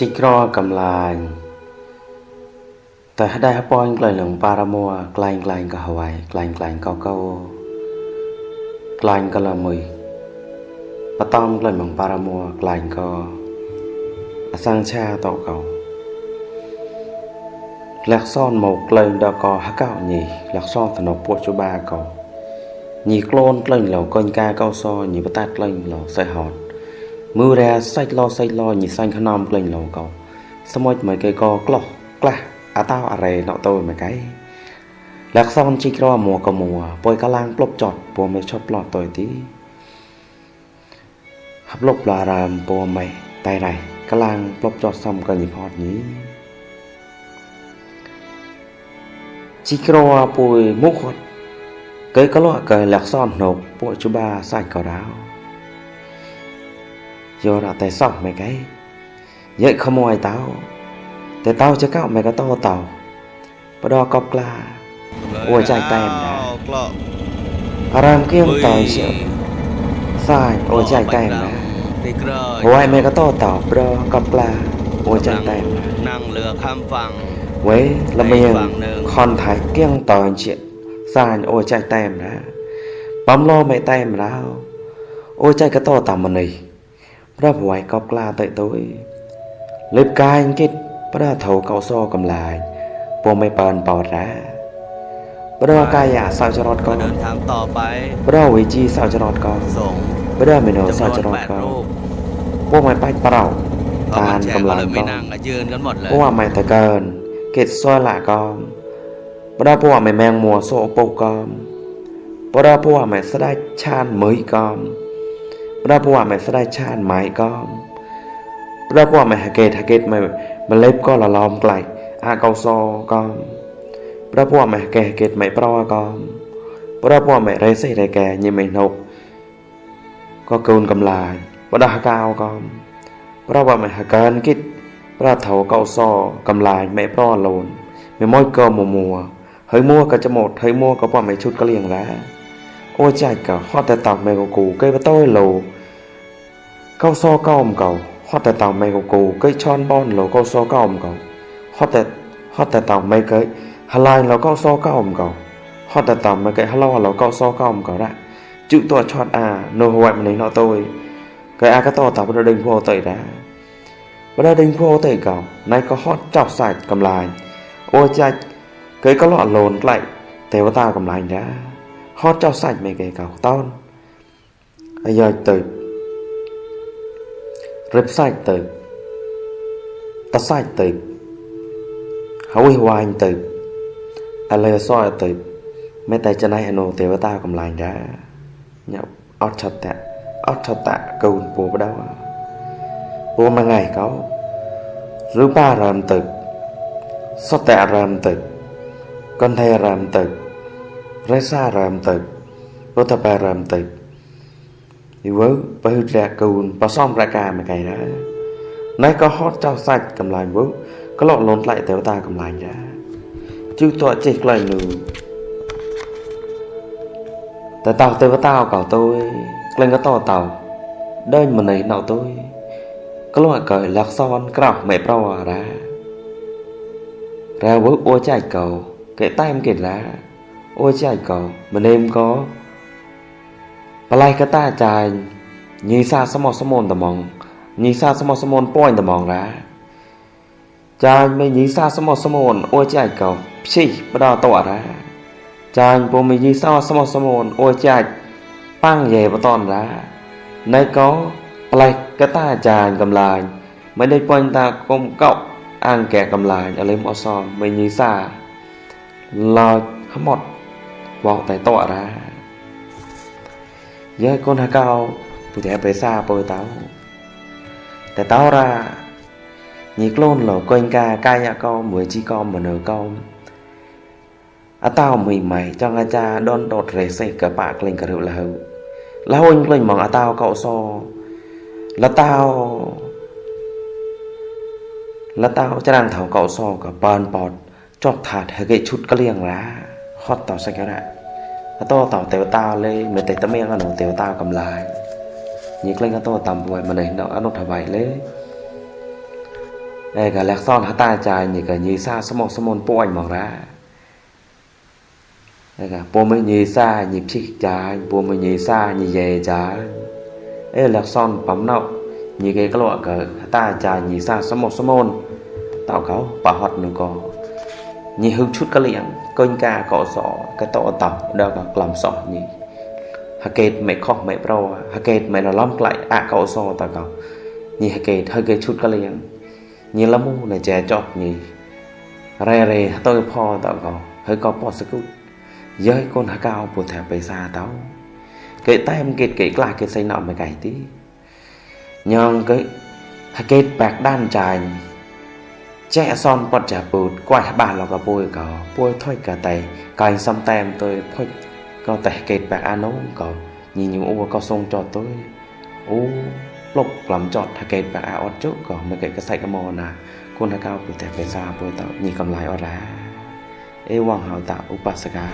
ជីກຣວາ កំឡាຍ តາຍ ດາຍ ຫະ ປອຍ ក្ລັຍ ລະ ປາ ຣະ ມົວ ກລາຍ ກລາຍ ກະ ຫະ ໄວ ກລາຍ ກລາຍ ກະ ເກົາ ກລາຍ ກະ ລະ ເມີຍ ປະ ຕອມ ກລາຍ ມັງ ປາ ຣະ ມົວ ກລາຍ ກອ ອາ ສັງ ຊາ ໂຕ ເກົາ ແລກ ຊອນ ໂມກ ເລີງ ດອກ ກອ ຫະ ເກົາ ນີ ແລກ ຊອນ ຖະໜົກ ປົວ ຈຸ ບາ ເກົາ ນີ ໂກລນ ເລີງ ໂລ ກົນ ກາ ເກົາ ຊອ ນີ ປະ ຕັດ ເລີງ ໂລ ໄຊ ຮອດ ມື ແຣ ໄຊ ລໍ ໄຊ ລໍ ນີ ສັງ ຂະ ໜອມ ເລີງ ໂລ ເກົາ ສະໝົດ ໄມ ເກ ກອ ກລອກ ກລາ ອາ ຕາວ ອາ ເຣ ເນາະ ໂຕ ໄມ ໄກ ແລກ ຊອນ ຈີ ກຣອ ມົວ ກະ ມົວ ປ່ອຍ ກະ ລາງ ປລໍບ ຈອດ ປົວ ໄມ ຊອບ ຫຼອດ ໂຕ ຕີ ຮັບ ຫຼົບ ລາ ຣາມ ປົວ ໄມ ໄຕ ໄຣ ກະ ລາງ ປລໍບ ຈອດ ຊຳ ກະ ນີ ພອດ ນີ ຈີ ກຣອ ປຸຍ ມຸ ຄອດ ເກີຍ ກະ ລັວ ເກີຍ ແລກ ຊອນ ໂໜົກ ປົວ ຈຸ ບາ ສາຍ ກະ ດາວ ຢໍ ຣະ ໄຕ ຊອກ ໄມ ໄກ ເຢີ ຂະ ມວຍ ເຕົາ ແຕ່ ເຕົາ ຈະ ເກົາ ໄມ ກະ ໂຕ ເຕົາ ປະ ດອ ກອບ ກລາ ອົວ ຈາຍ ແຕ້ມ ດາ ອາ ຣາມ ກຽງ ຕອຍ ເຊ ສາຍ ອົວ ຈາຍ ແຕ້ມ ດາ ຫວາຍ ໄມ ກະ ໂຕ ເຕົາ ປະ ດອ ກອບ ກລາ ອົວ ຈາຍ ແຕ້ມ ດາ ເວີຍ ລະ ມຽງ ຄອນ ໄທ ກຽງ ຕອຍ ເຊ ສາຍ ອົວ ຈາຍ ແຕ້ມ ດາ ປຳ ລໍ ໄມ ແຕ້ມ ດາວ ອົວ ຈາຍ ກະ ໂຕ ຕຳ ມະ ນີ ພະ ຫວາຍ ກອບ ກລາ ເຕີ ໂຕຍ ເລັບ ກາຍ ອັງກິດ ປະ ດາ ໂທ ເກົາ ຊອ ກຳ ລາຍ ປົວ ໄມ ເປິນ ປອດ ດາ ປະ ດອ ກາຍະ ສາວ ຈະ ຣອດ ກອມ ເດີນທາງຕໍ່ໄປ ປະ ດອ ວິຈີ ສາວ ຈະ ຣອດ ກອມ ສົງ ປະ ດອ ເມໂນ ຈຳນວນ ສາວ ຈະ ຣອດ ກອມ ແປດ ຮູບ ປົວ ໄມ ປາຍ ປະ ເລົາ ຕານ ກຳ ລາຍ ກອມ ນັ່ງ ກະ ຢືນ ກັນ ໝົດ ເລີຍ ປົວ ໄມ ຕະ ເກີນ ກິດ ຊວຍ ລະ ກອມ ປະ ດອ ປົວ ໄມ ແມງ ມົວ ໂຊ ໂປ ກອມ ປະ ດອ ປົວ ໄມ ສະ ດາຍ ຊານ ເມີຍ ກອມ ປະ ດອ ປົວ ໄມ ສະ ດາຍ ຊານ ໄມ ກອມ ປະ ດອ ປົວ ໄມ ຫະ ເກດ ຫະ ເກດ ໄມ ມະ ເລັບ ກໍ ລະ ລອມ ໄກ ອາ ເກົາ ຊອ ກອມ ປະ ດອ ປົວ ໄມ ຫະ ເກດ ຫະ ເກດ ໄມ ປຣອ ກອມ ປະ ດອ ປົວ ໄມ ເຣ ເຊ ເຣ ແກ ຍິ ໄມ ນົກ ກໍ ກູນ ກຳ ລາຍ ປະ ດອ ຫະ ກາວ ກອມ ປະ ດອ ປະ ໄມ ຫະ ການ ກິດ ປະ ດອ ເຖົາ ເກົາ ຊອ ກຳ ລາຍ ໄມ ປຣອ ໂລນ ໄມ ມົຍ ກໍ ມົວ ມົວ ເຮີຍ ມົວ ກໍ ຈະ ໝົດ ເຮີຍ ມົວ ກໍ ປະ ໄມ ຊຸດ ກະ ລຽງ ແລະ ໂອ ຈາຍ ກໍ ຮອດ ແຕ່ ຕອກ ໄມ ກໍ ກູ ເກຍ ປະ ໂຕ້ຍ ໂລ ເກົາ ຊອ ເກົາ ມ ເກົາ ຮອດ ແຕ່ ຕອກ ໄມ ກໍ ກູ ເກຍ ຊອນ ບອນ ໂລ ເກົາ ຊອ ເກົາ ມ ເກົາ ຮອດ ແຕ່ ຮອດ ແຕ່ ຕອກ ໄມ ເກຍ ຫະ ລາຍ ໂລ ເກົາ ຊອ ເກົາ ມ ເກົາ ຮອດ ແຕ່ ຕອກ ໄມ ເກຍ ຫະ ລໍ ໂລ ເກົາ ຊອ ເກົາ ມ ເກົາ ລະ ຈຸ ຕົວ ຊອດ ອາ ໂນ ຫວາຍ ມະ ເນ ເນາະ ໂຕຍ ເກຍ ອາ ກະ ໂຕ ຕາ ປະ ດອ ເດັງ ພົວ ເຕີ ດາ ປະ ດອ ເດັງ ພົວ ເຕີ ເກົາ ໄນ ກໍ ຮອດ ເຈົ້າ ສາຍ ກຳ ລາຍ ໂອ ຈາຍ ເກຍ ກໍ ຫຼອດ ໂລນ ໄກ ເຕ ວະ ຕາ ກຳ ລາຍ ດາ ຮອດ ເຈົ້າ ສາຍ ໄມ ເກຍ ເກົາ ຕອນ ອາ ຢາຍ ເຕີ ເລັບ ສາຍ ເຕີ ຕາ ສາຍ ເຕີ ຫະ ວິ ຫວາຍ ເຕີ ອາ ເລີ ຊອຍ ເຕີ ແມ່ ແຕ່ ຈະ ໄນ ອະ ໂນ ເຕ ວະ ຕາ ກຳ ລາຍ ດາ ຍາວ ອອດ ຊອດ ແຕະ ອອດ ຊອດ ຕະ ກູນ ປູ ປະ ດາວ ປູ ມະ ໄງ ເກົາ ຣູ ປາ ຣາມ ເຕີ ຊອດ ແຕະ ຣາມ ເຕີ ກອນ ໄທ ຣາມ ເຕີ ເຣ ຊາ ຣາມ ເຕີ ໂອ ຕະ ປາ ຣາມ ເຕີ ອີ ເວີ ປະ ຫຶດ ແລະ ກູນ ປະ ຊອມ ຣະ ກາ ມະ ໄກ ລະ ໄນ ກໍ ຮອດ ເຈົ້າ ສາຍ ກຳ ລາຍ ເວີ ກະ ເລາະ ໂລນ ໄຕ ເຕ ວະ ຕາ ກຳ ລາຍ ດາ ຈຸ ຕົວ ເຈກ ໄກ ນູ ແຕ່ ຕາວ ເຕ ວະ ຕາ ເກົາ ໂຕຍ ເກລັງ ກະ ໂຕ ເຕົາ ເດີນ ມະ ເນ ເນາະ ໂຕຍ ກະ ລວ ເກີຍ ລັກ ຊອນ ກຣາວ ໄມ ປຣອ ຣາ ຣາ ເວີ ໂອ ຈາຍ ເກົາ ເກ ແຕ້ມ ເກ ລາ ໂອ ຈາຍ ເກົາ ມະ ເນ ມ ກໍ ປະ ໄລ ກະ ຕາ ຈາຍ ຍີ ຊາ ສະ ໝໍ ສະ ໂມນ ຕະ ມອງ ຍີ ຊາ ສະ ໝໍ ສະ ໂມນ ປ່ອຍ ຕະ ມອງ ຣາ ຈາຍ ໄມ ຍີ ຊາ ສະ ໝໍ ສະ ໂມນ ໂອ ຈາຍ ເກົາ ຊີ ປະ ດາ ໂຕ ອາ ຣາ ຈາຍ ໂປ ໄມ ຢີ ຊາ ສະ ໝໍ ສະ ໂມນ ໂອ ຈາຍ ປາງ ເຢ ປະ ຕອນ ຣາ ໄນ ກໍ ປະ ໄລ ກະ ຕາ ຈາຍ ກຳ ລາຍ ໄມ ເດັດ ປ່ອຍ ຕາ ກົມ ເກົາ ອາງ ແກະ ກຳ ລາຍ ອາ ເລັມ ອອ ຊອມ ໄມ ຢີ ຊາ ລາ ຫະ ໝົດ ເວົ້າ ແຕ່ ໂຕ ອາ ຣາ ເຢີ ກົນ ຫາ ເກົາ ຜູ້ ແທ ໄປ ຊາ ເປີ ເຕົາ ແຕ່ ເຕົາ ຣາ ນີ ໂກລນ ໂລ ເກຍ ກາ ກາຍະ ກໍ ເມີຍ ຈີ ກໍ ມະ ເນີ ກໍ ອາ ຕາວ ເມີຍ ໄມ ຈອງ ອາ ຈາ ດອນ ໂຕດ ເຣ ເຊ ກະ ປະ ເກລັງ ກະ ເຣ ລະ ເຮີ ລະ ຫົຍ ເກລັງ ມອງ ອາ ຕາວ ເກົາ ຊອ ລະ ຕາວ ລະ ຕາວ ຈະ ລາງ ເຖົາ ເກົາ ຊອ ກະ ປານ ປອດ ຈອກ ທາດ ເຮີ ເກ ຊຸດ ກະ ລຽງ ລະ ຮອດ ເຕົາ ສັກ ກະ ຣະ ອາ ໂຕ ເຕົາ ເຕ ວະ ຕາ ເລີຍ ເມ ແຕ່ ຕະ ເມງ ອະ ໂນ ເຕ ວະ ຕາ ກຳ ລາຍ ຍິງ ເກລັງ ອາ ໂຕ ຕຳ ບວຍ ມະ ເນ ເນາະ ອະ ນຸ ຖະ ວາຍ ເລີຍ Ê, kơ lĕ son hơtai jai nhị kơ nhị sa sơmô sơmôn puănh mong ra. Ê, kơ pô mê nhị sa nhị phik jai, pô mê nhị sa nhị yê jai. Ê, lĕ son păm nau nhị kơ klua kơ hơtai jai nhị sa sơmô sơmôn. Tao kơ pă hot nu kơ. Nhị hưk chut kơ liêng, kơnh ka kơ so, kơ tơ tao, đơ kơ klăm so nhị. Hơkêt mê khoh mê pro, hơkêt mê lơ lăm klai, a kơ so tao kơ. Nhị hơkêt, hơkêt chut kơ liêng. Nhị lơ mu nê che chok nhị. Rê rê hơtôi pho tao kơ, hơi kơ pơ sơ kut. Yơi kôn hơkao pô thè pê sa tao. Kê tem kêt kê kla kê sênh nọ mê kai ti. Nhong kê hơkêt bak đan chanh. Che son pơt cha put, kuai hơba lơ kơ pôi kơ, pôi thoi kơ tê, kai săm tem tơi phoi kơ tê hơkêt bak a nông kơ. Nhị nhung ua kơ sông chot tơi. Ô, plôk klăm chot hơkêt bak a ot chô kơ, mê kê kơ sai kơ mô na. Kôn hơkao pô thè pê sa pôi tao, nhị kăm lai ot ra. Ê wang hao tao, upasaka.